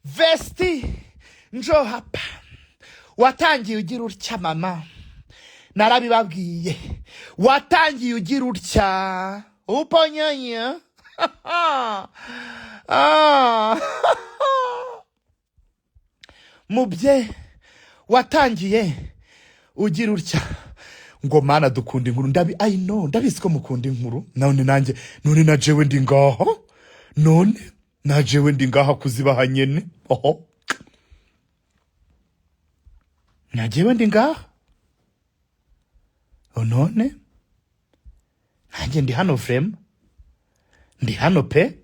Vesti, njoo hapa. Watangiye ugira utya mama, narabibabwiye, watangiye ugira utya uponyanya. Ah. Mubye watangiye ugira utya ngo mana dukunda inkuru, ndabi, I know, ndabizi ko mukunda inkuru. None nanjye, none na jewe ndi ngaha, none na jewe ndi ngaha kuzibaha nyene. Oho, na jewe ndi ngaha. Oh, none nanjye ndi hano, vraiment ndi hano pe,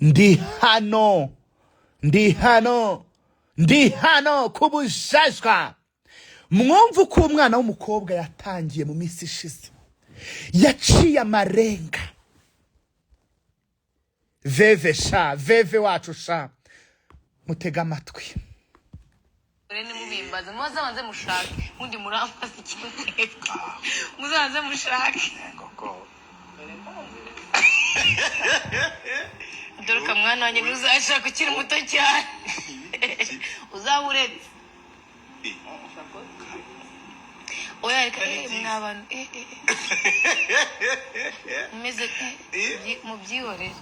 ndi hano, ndi hano, ndi hano kubujajwa. Mwumva uko umwana w'umukobwa yatangiye mu minsi ishize, yaciye amarenga. Veve sha, veve wacu sha, mutega amatwi. Nimubimbaze muzabanze mushake undi, murambaza ikintu, muzabanze mushake. Dore ka mwana wanjye, ntuzashaka ukiri muto cyane, uzaba uretse. Oya reka, mwa bantu, mumeze mubyihorere.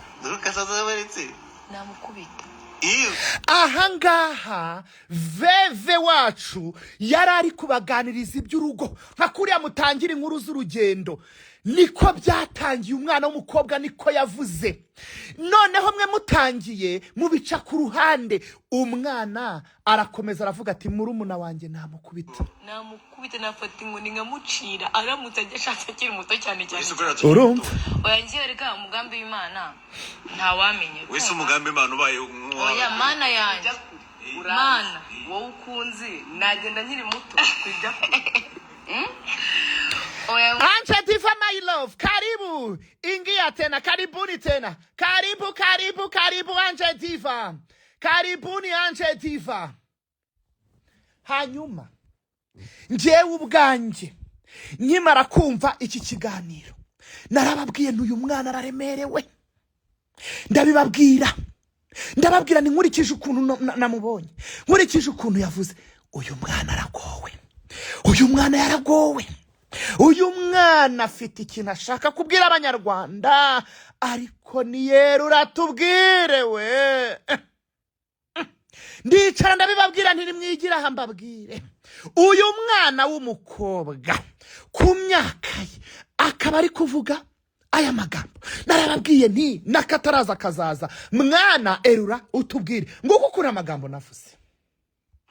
Namukubita. Ahangaha veve wacu yari ari kubaganiriza iby'urugo, nka kuriya mutangira inkuru z'urugendo, niko byatangiye. Umwana w'umukobwa niko yavuze, noneho mwe mutangiye mubica ku ruhande. Umwana arakomeza aravuga ati murumuna wanjye namukubita. Namukubita, nafata inkoni nkamucira aramutse ajya ashatse akiri muto cyane cyane. Urumva? Oya ngiye, reka, umugambi w'Imana ntawamenya. Wese umugambi Imana ubaye. Oya Mana yanjye, Mana. Wowe ukunzi nagenda nkiri muto kujya. Oya. Anje Diva my love, karibu. Ingia tena, karibuni tena. Karibu, karibu, karibu Anje Diva. Karibuni Anje Diva. Hanyuma, njyewe ubwanjye nkimara kumva iki kiganiro narababwiye ntuyu mwana araremerewe, ndabibabwira, ndababwira ni nkurikije ukuntu namubonye, nkurikije ukuntu yavuze, uyu mwana aragowe, uyu mwana yaragowe, uyu mwana afite ikintu ashaka kubwira Abanyarwanda, ariko niyerura tubwire we. Ndicara ndabibabwira nti nimwigira aha mbabwire, uyu mwana w'umukobwa ku myaka ye akaba ari kuvuga aya magambo, narababwiye nti n'akataraza kazaza. Mwana erura utubwire, nguko ukuntu amagambo navuze.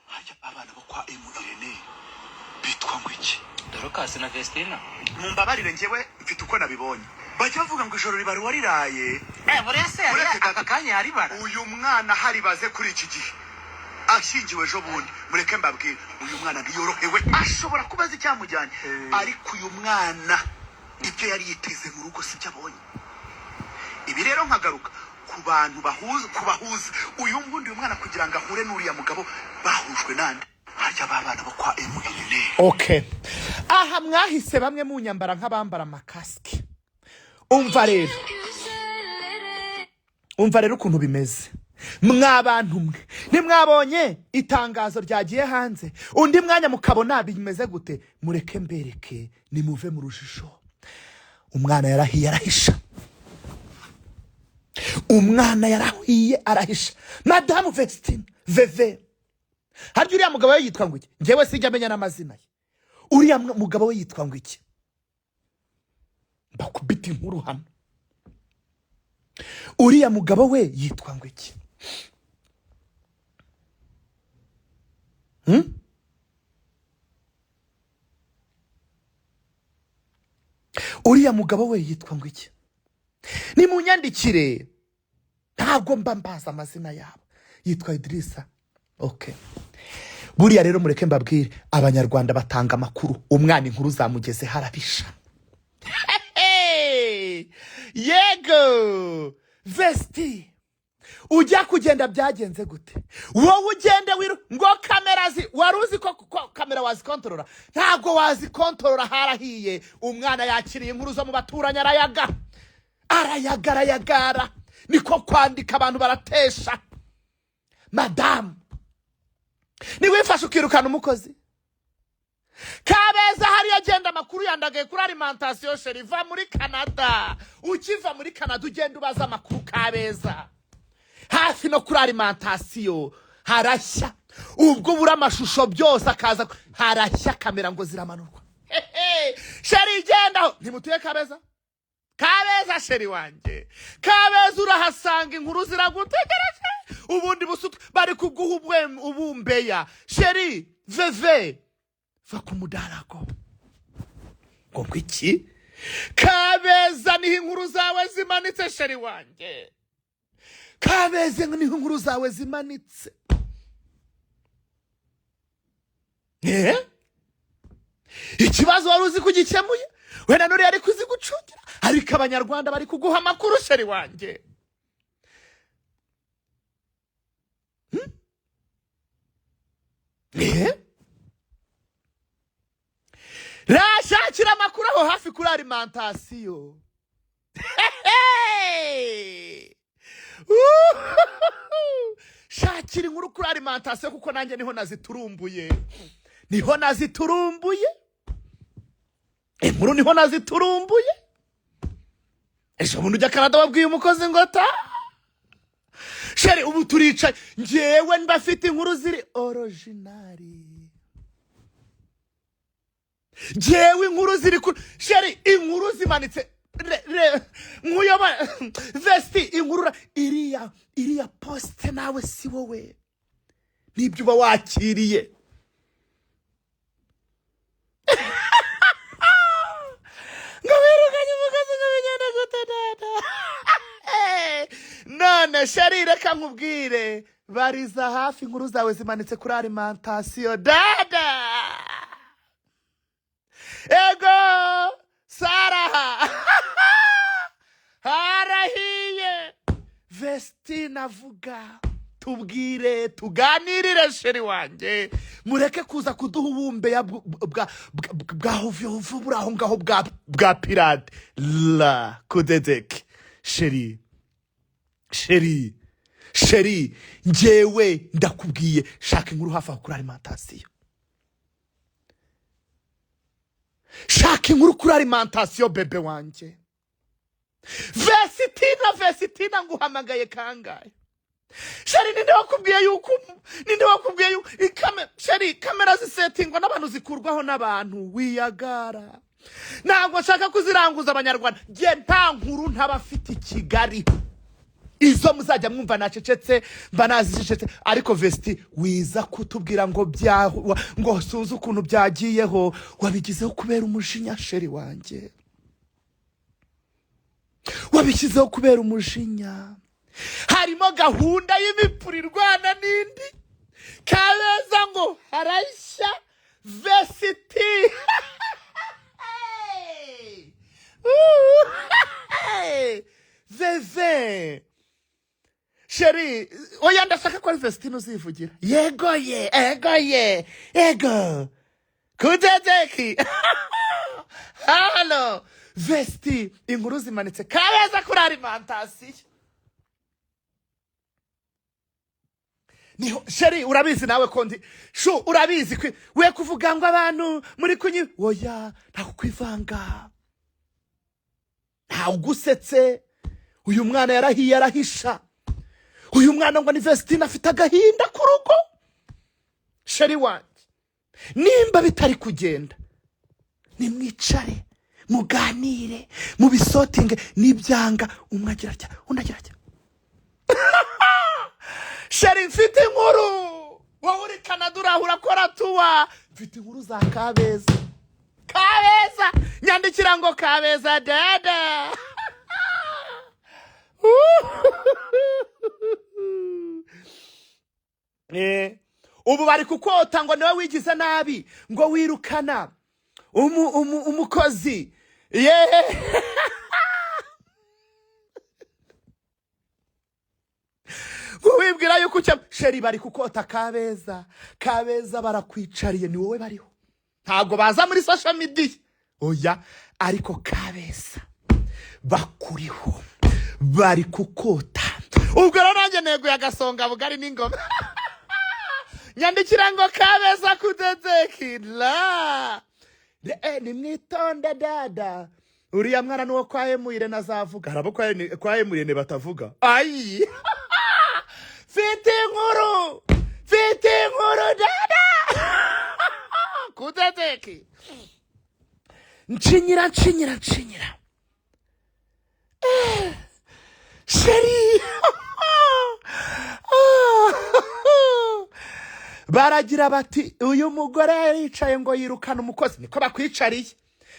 Hajya abana bo kwa Emu Irene bitwa ngo iki? Dorokasi na Vestina. Mumbabarire, njyewe mfite uko nabibonye, bajya bavuga ngo ijoro ribara uwariraye. Buriya se yari Uretse aka kanya yaribara? Uyu mwana haribaze kuri iki gihe ashyingiwe ejo bundi, mureke mbabwire, uyu mwana ntiyorohewe. Ashobora kuba azi icyamujyanye, ariko uyu mwana ibyo yari yiteze mu rugo sibyo abonye. Ibi rero nkagaruka ku bantu bahuza, ku bahuza uyu ngundi, uyu mwana kugira ngo ahure n'uriya mugabo bahujwe nande? Harya ba bana bo kwa Emu Irene? Okay, aha mwahise bamwe munyambara nk'abambara amakasike. Umva rero, umva rero ukuntu bimeze. Mwa bantu mwe, ntimwabonye itangazo ryagiye hanze, undi mwanya mukabona bimeze gute? Mureke mbereke, nimuve mu rujijo. Umwana yarahiye arahisha, umwana yarahiye arahisha. Madamu Vestine Veve, harya uriya mugabo we yitwa ngo iki? Njyewe sijya amenya n'amazina ye. Uriya mugabo we yitwa ngo iki? Mbakubita inkuru hano, uriya mugabo we yitwa ngo iki? Hmm? Uriya mugabo we yitwa ngo iki? Ni munyandikire, ntabwo mba mbaza amazina yabo. Yitwa Idirisa. Okay, buriya rero mureke mbabwire, Abanyarwanda batanga amakuru. Umwana inkuru zamugeze harabisha. Hey! Yego Vesti, ujya kugenda byagenze gute? Wowe ugende wiru ngo kamera zi, wari uzi ko kamera wazikontorora? Ntabwo wazikontorora, harahiye. Umwana yakiriye inkuru zo mu baturanyi, arayaga, arayaga, arayagara, niko kwandika, abantu baratesha. Madamu, niwifashe ukirukana umukozi Kabeza hariya, agenda amakuru yandagaye kuri alimentation. Chérie, va muri Canada. Ukiva muri Canada, ugenda ubaza amakuru Kabeza hafi no kuri alimentation harashya. Ubwo ubura amashusho byose akaza harashya, kamera ngo ziramanurwa. Hehe, chérie, genda ntimutuye Kabeza. Kabeza, chérie wanjye, Kabeza urahasanga inkuru ziragutegereje. Ubundi busutwa bari kuguha ubumbeya. Chérie veve, va ku mudarago ngo iki? Kabeza niho inkuru zawe zimanitse. Chérie wanjye, Kabeza niho inkuru zawe zimanitse. Eh? Ikibazo wari uzi ko ugikemuye, wenda nuriya ari kuzigucungira, ariko Abanyarwanda bari kuguha amakuru, chérie wanjye. Eh? Rashakira amakuru aho hafi kuri alimentation. Hey! Uhuhu! Shakira inkuru kuri alimentation, kuko nanjye niho naziturumbuye, niho naziturumbuye inkuru, niho naziturumbuye. Ejo bundi ujya Canada, wabwiye umukozi ngo ta. Chérie, ubu turicaye, njyewe mbafite inkuru ziri original. Njyewe inkuru ziri kuri, chérie, inkuru zimanitse. Nkuyoba vesti inkuru iriya poste nawe si wowe, nibyo uba wakiriye. Ngo wirukanye umukozi, ngo bigenda gute dada? None chérie, reka nkubwire, bariza hafi, inkuru zawe zimanitse kuri alimentation dada. Ego saraha, harahiye. Vestina avuga, tubwire, tuganirire, chérie wanjye. Mureke kuza kuduha ubumbeya bwa hovyo buri aho ngaho bwa pirate la kudedeke. Chérie, chérie, chérie, njyewe ndakubwiye, shaka inkuru hafi aho kuri alimentation, shaka inkuru kuri alimentation, bébé wanjye. Vesitina, Vesitina, nguhamagaye kangahe? Chérie, ninde wakubwiye yuko chérie, kamera zisetingwa n'abantu, zikurwaho n'abantu. Wiyagara, ntabwo nshaka kuziranguza Abanyarwanda. Njye nta nkuru ntabafite i Kigali. Izo muzajya mwumva nacecetse, mba nazicecetse. Ariko Vesti, wiza kutubwira ngo bya ngo sunze ukuntu byagiyeho, wabigizeho kubera umujinya. Chérie wanjye, wabishyizeho kubera umujinya. Harimo gahunda y'imipuri irwana n'indi. Kabeza ngo harashya. Vesiti, veve, chérie, oya, ndashaka ko ari Vestine uzivugira. Yego ye, ego ye, ego kudedeki. Halo Vesti, inkuru zimanitse Kabeza kuri alimentation niho. Chérie, urabizi nawe ko ndi shu, urabizi we kuvuga ngo abantu muri kunyi. Oya, ntabwo kwivanga, ntawe ugusetse. Uyu mwana yarahiye, arahisha. Uyu mwana ngo ni Vestine, afite agahinda ku rugo. Chérie wanjye, nimba bitari kugenda, nimwicare muganire, mubisotinge. Nibyanga, umwe agira atya, undi agira atya. Chérie, mfite inkuru. Wowe uri Canada, uraho urakora tuwa, mfite inkuru za Kabeza. Kabeza, nyandikira ngo Kabeza dada. Ubu bari kukota ngo niwe wigize nabi, ngo wirukana umukozi yeee, ngo wibwira yuko ucya. Chérie, bari kukota Kabeza. Kabeza barakwicariye, ni wowe bariho. Ntabwo baza muri social media, oya, ariko Kabeza bakuriho, bari kukota. Ubwo rero nanjye neguye agasonga bugari n'ingoma. Nyandikira ngo Kabeza kudedekila. Nimwitonde dada, uriya mwana nuwo kwa Emuyirene azavuga. Hari abo kwa Emuyirene batavuga. Ayi, mfite inkuru, mfite inkuru dada, kudedeki. Nshinyira, nshinyira, nshinyira chérie. Baragira bati uyu mugore yaricaye ngo yirukane umukozi. Niko bakwicariye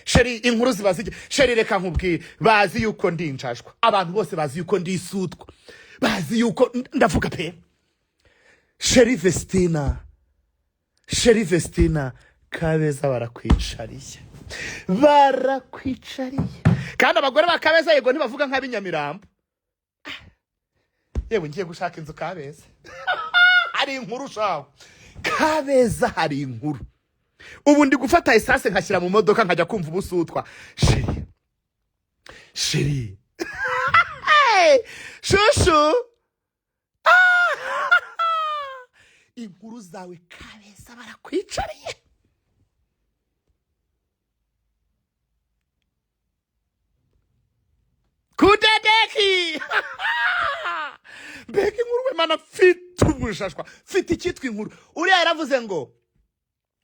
chérie, inkuru ziba zijya. Chérie, reka nkubwire, bazi yuko ndi injajwa, abantu bose bazi yuko ndi isutwa, bazi yuko ndavuga pe. Chérie Vestina, chérie Vestina, Kabeza barakwicariye, barakwicariye. Kandi abagore ba Kabeza yego ntibavuga nk'ab'inyamirambo. Yewe, ngiye gushaka inzu Kabeza, hari inkuru shaho. Kabeza hari inkuru. Ubu ndi gufata essence nkashyira mu modoka nkajya kumva ubusutwa. Chérie, chérie. Hey, chouchou. Inkuru zawe Kabeza barakwicariye. Kudedeki. Mbega inkuru we mana, mfite ubujajwa, mfite icyitwa inkuru. Uriya yaravuze ngo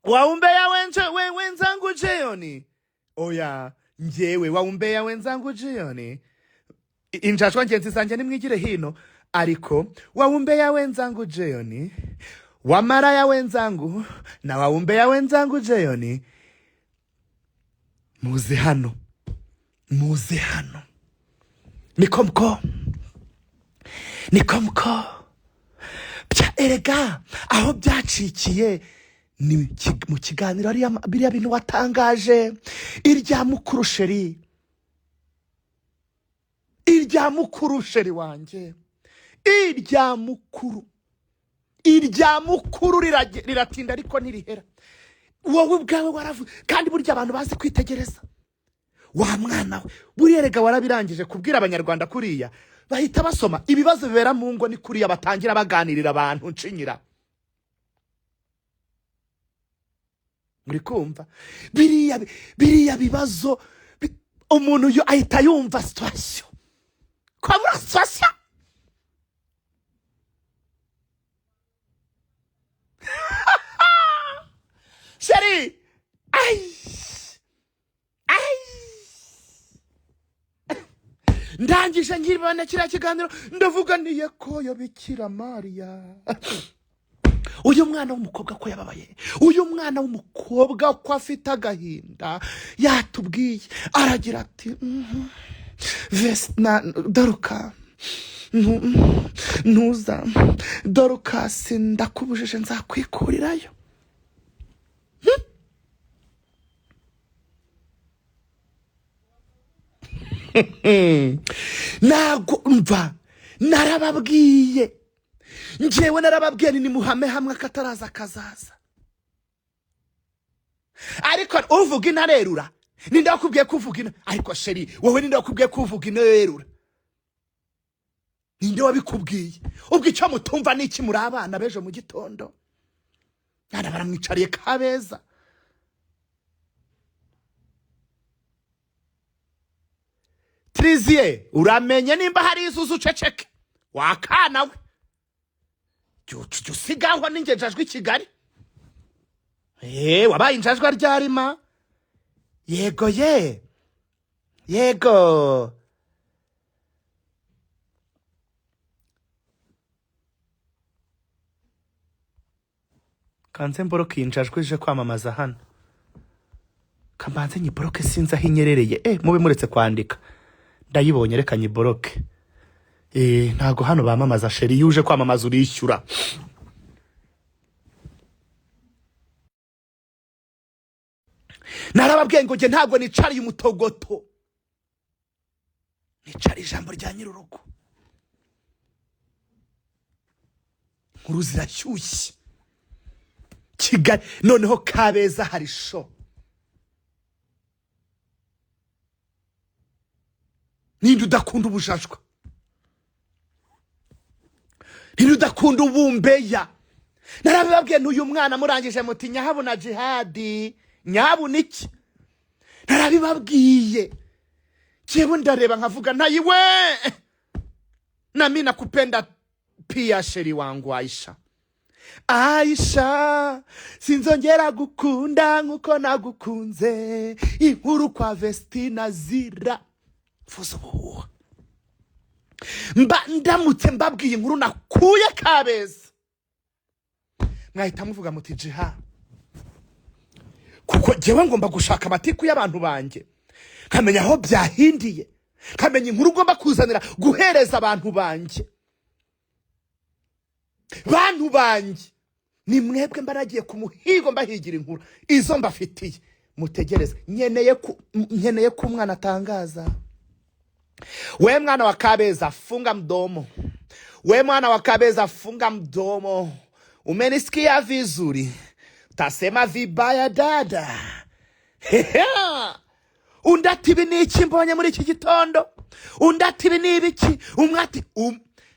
waumbeya wenzangu jioni. Oya, njyewe waumbeya wenzangu jioni. Injajwa ngenzi zanjye nimwigire hino, ariko waumbeya wenzangu jioni, wamaraya wenzangu na waumbeya wenzangu jioni, muze hano, muze hano. Niko mko, niko mko. Bya erega aho byacikiye ni mu kiganiro biriya bintu watangaje, irya mukuru chérie, irya mukuru chérie wanjye, irya mukuru, irya mukuru riratinda ariko ntirihera. Wowe ubwawe waravuze, kandi burya abantu bazi kwitegereza. Wa mwana we, buriya erega warabirangije kubwira abanyarwanda kuriya bahita basoma ibibazo bibera mu ngo, ni kuriya batangira baganirira abantu. Nshinyira, muri kumva biriya bibazo umuntu yo ahita yumva situation, kwabura situation. Chérie, ay ay, ndangije nkibana kiriya kiganiro ndavuga niye ko Bikira Mariya, uyu mwana w'umukobwa ko yababaye, uyu mwana w'umukobwa ko afite agahinda. Yatubwiye aragira ati Vesna Doruka, ntuza Dorukasi, ndakubujije, nzakwikurirayo. Ntabwo mva, narababwiye njyewe, narababwiye ni muhame hamwe akataraza kazaza. Ariko uvuga intarerura, ninde wakubwiye ko uvuga ina? Ariko chérie, wowe ninde wakubwiye ko uvuga intarerura? Ninde wabikubwiye? Ubwo icyo mutumva ni iki? Muri abana b'ejo mu gitondo, mwana baramwicariye Kabeza. Triziye, uramenye nimba hari isuzu uceceke wakana we, jya usigaho n'ingenjajwe i Kigali. Wabaye injajwa ryarima. Yego ye, yego. Kanze mboroke iyi njajwe ije kwamamaza hano, kambanze nyiboroke, sinzi aho inyerereye. Mube muretse kwandika, ndayibonye, reka nyiboroke. Ntago hano bamamaza chérie, iyo uje kwamamaza urishyura. Narababwiye ngo njye ntabwo nicariye umutogoto, nicariye ijambo rya nyir'urugo. Inkuru zirashyushye Kigali, noneho Kabeza hari show. Ninde udakunda ubujajwa? Ninde udakunda ubumbeya? Narabibabwiye, n'uyu mwana murangije muti nyahabuna jihadi, nyahabuna iki? Narabibabwiye. Jewe ndareba nkavuga ntayiwe, nami nakupenda pia chérie wangu Aisha. Aisha, sinzongera gukunda nkuko nagukunze. Inkuru kwa Vestina zira vuza ubuhuha. Mba ndamutse mbabwiye inkuru nakuye Kabeza, mwahita muvuga muti jiha, kuko jewe ngomba gushaka amatiku y'abantu banjye, nkamenya aho byahindiye, nkamenya inkuru ugomba kuzanira guhereza abantu banjye. Bantu banjye, ni mwebwe mba nagiye ku muhigo, mbahigira inkuru izo mbafitiye. Mutegereze, nkeneye ko umwana atangaza. We mwana wa Kabeza, funga mdomo. We mwana wa Kabeza, funga mdomo. Umenisikia vizuri? Utasema vibaya dada. Undi ati ibi ni iki mbonye muri iki gitondo? Undi ati ibi ni ibiki? Umwe ati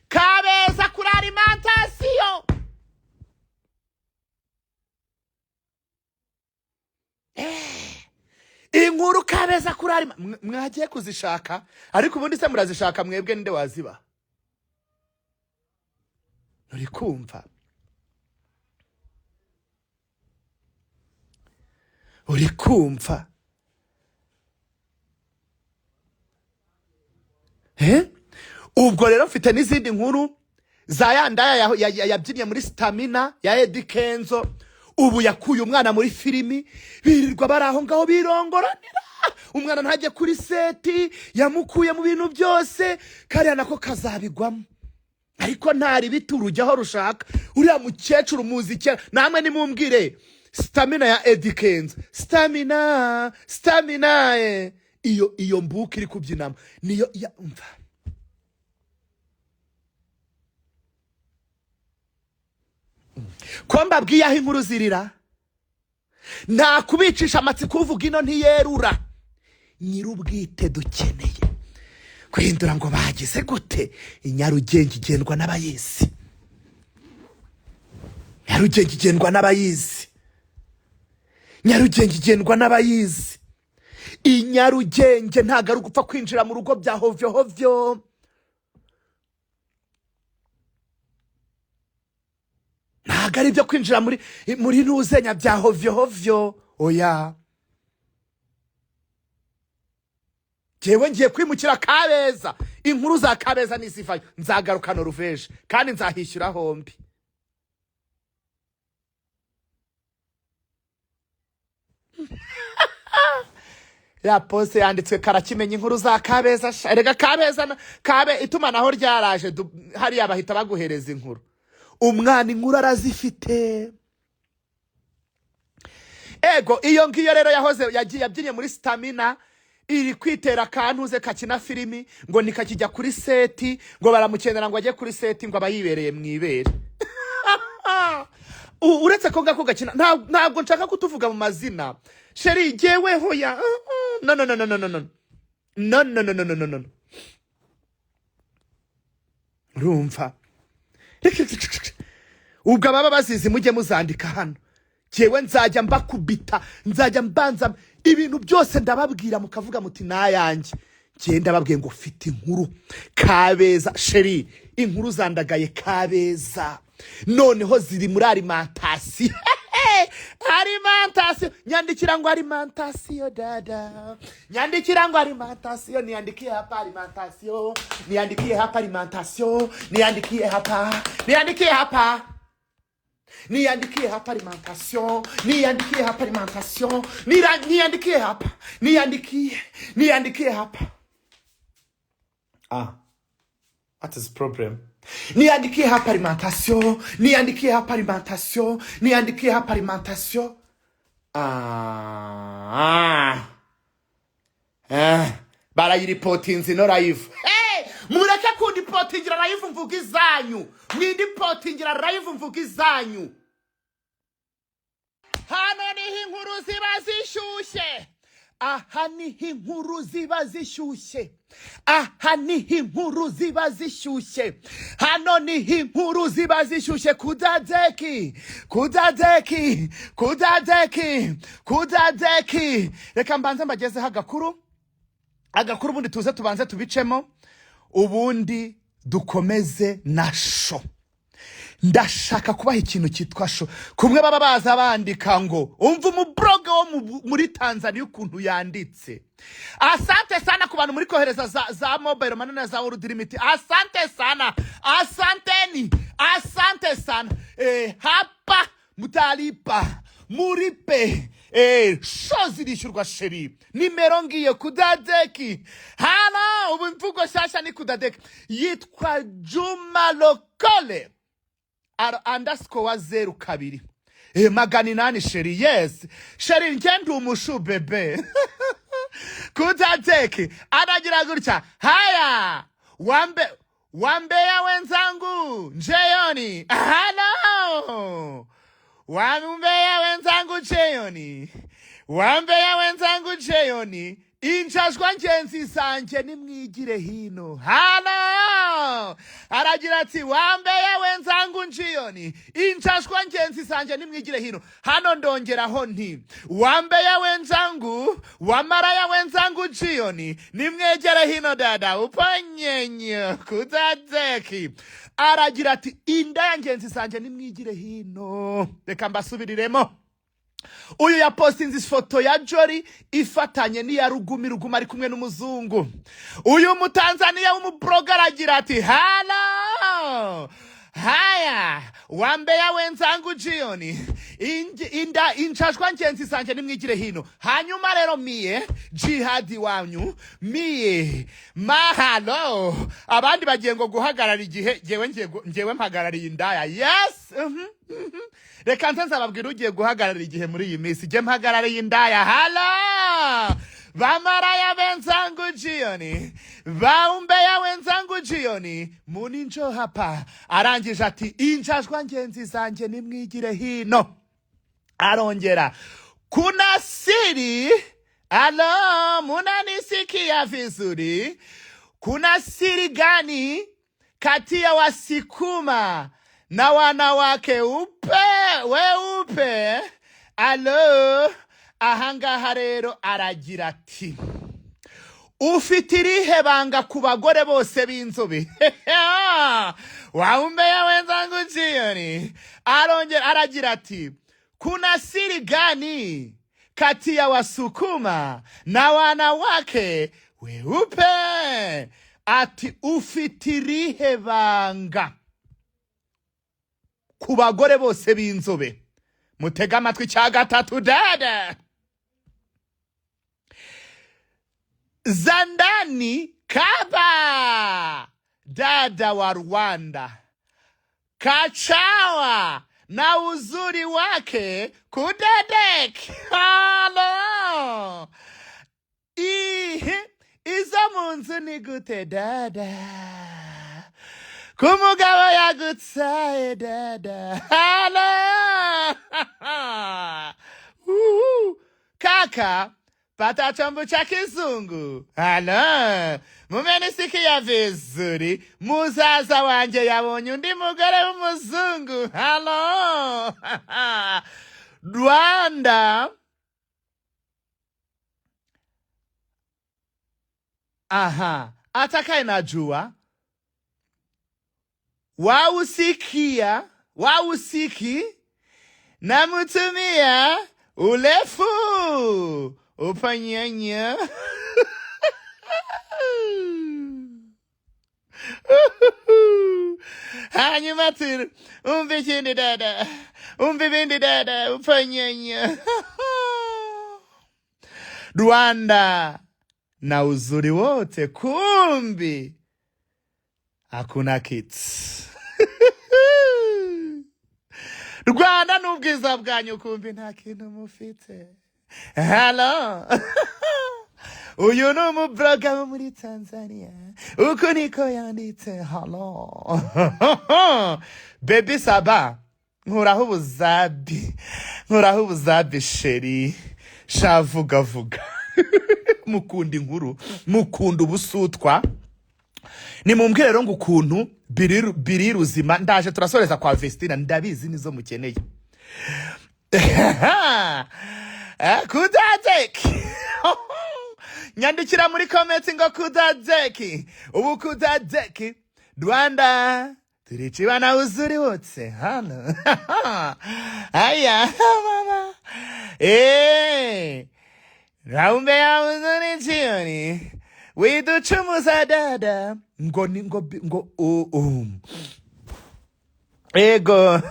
Kabeza kuri alimentation. Inkuru Kabeza kuri mwagiye kuzishaka, ariko ubundi se murazishaka mwebwe, ninde waziba? Uri kumva? Uri kumva? Eh? Ubwo rero mfite n'izindi nkuru za ya ndaya yabyinnye muri Stamina ya Eddy Kenzo. Ubu yakuye umwana muri filimi, birirwa bari aho ngaho birongoranira, umwana ntajye kuri set, yamukuye mu bintu byose. Kariya nako kazabigwamo, ariko ntari bitura ujya aho rushaka. Uriya mukecuru muzi kera, namwe nimumbwire Stamina ya Eddy Kenzo, Stamina, Stamina, iyo mbuka iri kubyinamo niyo ya umva. Ko mbabwiye aho inkuru zirira, nta kubicisha amatsiko, uvuga ino ntiyerura. Nyir'ubwite dukeneye guhindura ngo bagize gute? Inyarugenge igendwa n'abayizi, Nyarugenge igendwa n'abayizi, Nyarugenge igendwa n'abayizi. Inyarugenge ntabwo ari ugupfa kwinjira mu rugo bya hovyo hovyo. Ntabwo ari ibyo kwinjira muri ntuzenya bya hovyo hovyo, oya. Jewe ngiye kwimukira Kabeza, inkuru za Kabeza n'izivayo nzagaruka Noruveje, kandi nzahishyura hombi. Ya poste yanditswe karakimenya inkuru za Kabeza sha. Erega Kabeza kabe itumanaho ryaraje, hariya bahita baguhereza inkuru. Umwana inkuru arazifite. Ego iyo ngiyo rero yahoze yagiye yabyinye muri Stamina, iri kwitera akantuze kakina filimi, ngo nikakijya kuri set, ngo baramukenera ngo ajye kuri set, ngo aba yibereye mu ibere. Uretse ko ngako gakina, ntabwo nshaka kutuvuga mu mazina, chérie. Jyeweho ya no no no no no no no no no no no no no no. Urumva, ubwo ababa bazizi mujye muzandika hano. Jyewe nzajya mbakubita, nzajya mbanza ibintu byose ndababwira, mukavuga muti nayanjye. Njyewe ndababwiye ngo mfite inkuru Kabeza, chérie. Inkuru zandagaye Kabeza noneho ziri muri alimentation. Alimentation, nyandikira ngo alimentation dada, nyandikira ngo alimentation. Niandikie hapa alimentation, niandikie hapa alimentation, niandikie hapa, niandikie hapa, niandikie hapa alimentation, niandikie hapa alimentation. Niandikie hapa, niandikie, niandikie hapa. Ah, what is problem? Niandikie hapa alimentation, niandikie hapa alimentation, niandikie hapa alimentation. Ah, eh, barayiripotinze ino live. Hey, mureke kundipotingira live, mvuga izanyu. Mwindipotingira live, mvuga izanyu. Hano niho inkuru ziba zishyushye. Aha niho inkuru ziba zishyushye, aha niho inkuru ziba zishyushye, hano niho inkuru ziba zishyushye. Kudadeki, kudadeki, kudadeki, kudadeki. Reka mbanze mbagezeho agakuru, agakuru, ubundi tuze tubanze tubicemo, ubundi dukomeze na show. Ndashaka kubaha ikintu cyitwa show. Kumwe baba baza bandika ngo umva umublogger wo muri Tanzania ukuntu yanditse. Asante sana ku bantu muri kohereza za mobile money na za World Remit. Asante sana, asanteni, asante sana. Hapa mutalipa, muripe. Show zirishyurwa chérie. Nimero ngiye kudadeki hano. Ubu imvugo nshyashya ni kudadeki. Yitwa Juma Lokole _02 800 chérie. Yes chérie, njye ndi umushu bébé. Kudadeki aragira gutya: "Haya, wambe wambea wenzangu njeoni, halo, wambea wenzangu njeoni, wambea wenzangu njeoni, injajwa ngenzi zanjye nimwigire hino." Hano aragira ati: "Wambea wenzangu njioni, injajwa ngenzi zanjye nimwigire hino." Hano ndongeraho nti: "Wambea wenzangu, wamaraya wenzangu jioni, nimwegere hino." Dada uponyenyo kudadeki aragira ati: "Indaya ngenzi zanjye nimwigire hino." Reka mbasubiriremo. Uyu yapostinze ifoto ya Jolly ifatanye n'iya Rugumi. Rugumi ari kumwe n'umuzungu. Uyu Mutanzaniya w'umublogger aragira ati: "Halo, haya, wambea wenzangu jioni, inda injajwa ngenzi zanje nimwigire hino." Hanyuma rero miye jihadi wanyu miye mahalo, abandi bagiye ngo guhagarara igihe, ngewe ngiye ngewe mpagarariye indaya. Yes, mhm. Reka nze nzababwira ugiye guhagarara igihe muri iyi minsi. Jye mpagarariye indaya. Halo, bamaraya wenzangu jioni, baumbeya wenzangu jioni, muninjo hapa. Arangije ati: "Injajwa ngenzi zanjye nimwigire hino." Arongera: "Kuna siri. Alo, munanisikia vizuri? Kuna siri gani kati ya Wasikuma na wanawake upe weupe?" Alo, ahangaha rero aragira ati: "Ufite irihe banga ku bagore bose b'inzobe? Waumbeya wenzangu jioni." Arongera aragira ati: "Kuna siri gani kati ya Wasukuma na wanawake weupe?" Ati: "Ufite irihe banga ku bagore bose b'inzobe?" Mutege amatwi cya gatatu dada: "Za ndani kaba dada wa Rwanda kachawa na uzuri wake kudedek." Halo, ihe izo mu nzu ni gute dada ku mugabo yagutsaye dada? Halo. Uhu. Kaka pata chombo cha kizungu. Halo, mumenisikia vizuri? Muzaza wanje yabonye undi mugore w'umuzungu. Halo, Rwanda. Aha, atakaye najua wausikia wausiki namutumia ulefu upanyanya. Hanyuma ati: "Umva ikindi dada, umva ibindi dada, upanyanya." Rwanda na uzuri wote, kumbi hakuna kitu. Rwanda n'ubwiza bwanyu, kumbi nta kintu mufite. Halo, uyu ni umublogger wo muri Tanzania, uku niko yanditse. Halo baby, saba nkuraho ubuzabi, nkuraho ubuzabi chérie, shavugavuga. Mukunda inkuru, mukunda ubusutwa. Nimumbwire rero ngo ukuntu biri ruzima. Ndaje, turasoreza kwa Vestina, ndabizi nizo mukeneye. Kudadeki, nyandikira muri comment ngo kudadeki. Ubu kudadeki Rwanda turicibana uzuri wose hano. Aya mama, Raumbe ya uzuri jioni widucumuza dada ngo ni ngo ngo ego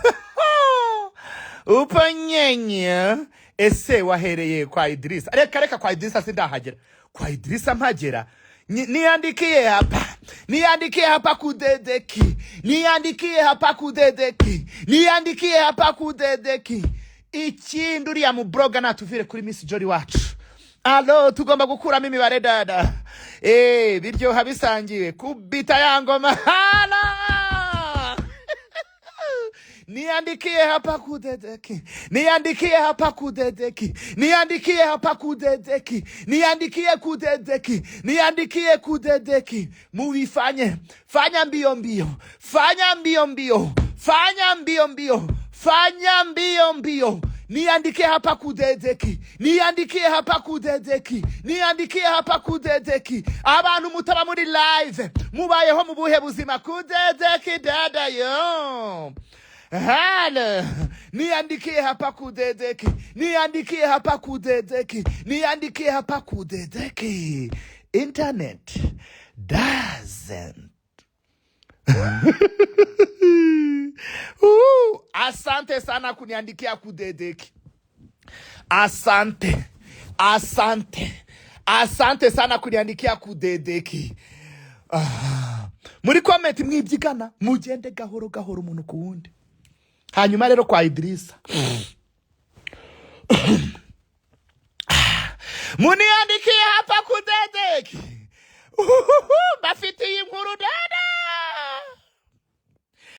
upanyenya. Ese wahereye kwa Idirisa? Reka reka, kwa Idirisa sindahagera. Kwa Idirisa mpagera. Niandikie hapa, niandikie hapa kudedeki, niandikie hapa kudedeki, niandikie hapa kudedeki. Ikindi, uriya mubroga natuvire kuri Miss Jolly wacu. Alo, tugomba gukuramo imibare dada. Biryoha bisangiwe. Kubita ya ngoma hala. Niandikie hapa kudedeki, niandikie hapa kudedeki, niandikie hapa kudedeki, niandikie kudedeki, niandikie kudedeki. Muifanye, fanya mbio mbio, fanya mbio mbio, fanya mbio mbio, fanya mbio mbio. Niandikie hapa kudedeki, niandikie hapa kudedeki, niandikie hapa kudedeki. Abantu mutaba muri live mubayeho mu buhe buzima? Kudedeki dada yo. Halo, niandikie hapa kudedeki, niandikie hapa kudedeki, niandikie hapa kudedeki. Internet doesn't. Asante sana kuniandikia kudedeki. Asante, asante, asante sana kuniandikia kudedeki. Ah. Muri comment mwibyigana, mugende gahoro gahoro, umuntu ku wundi. Hanyuma rero kwa Idirisa, muniandikie hapa kudedeki. Uhuhu, bafite.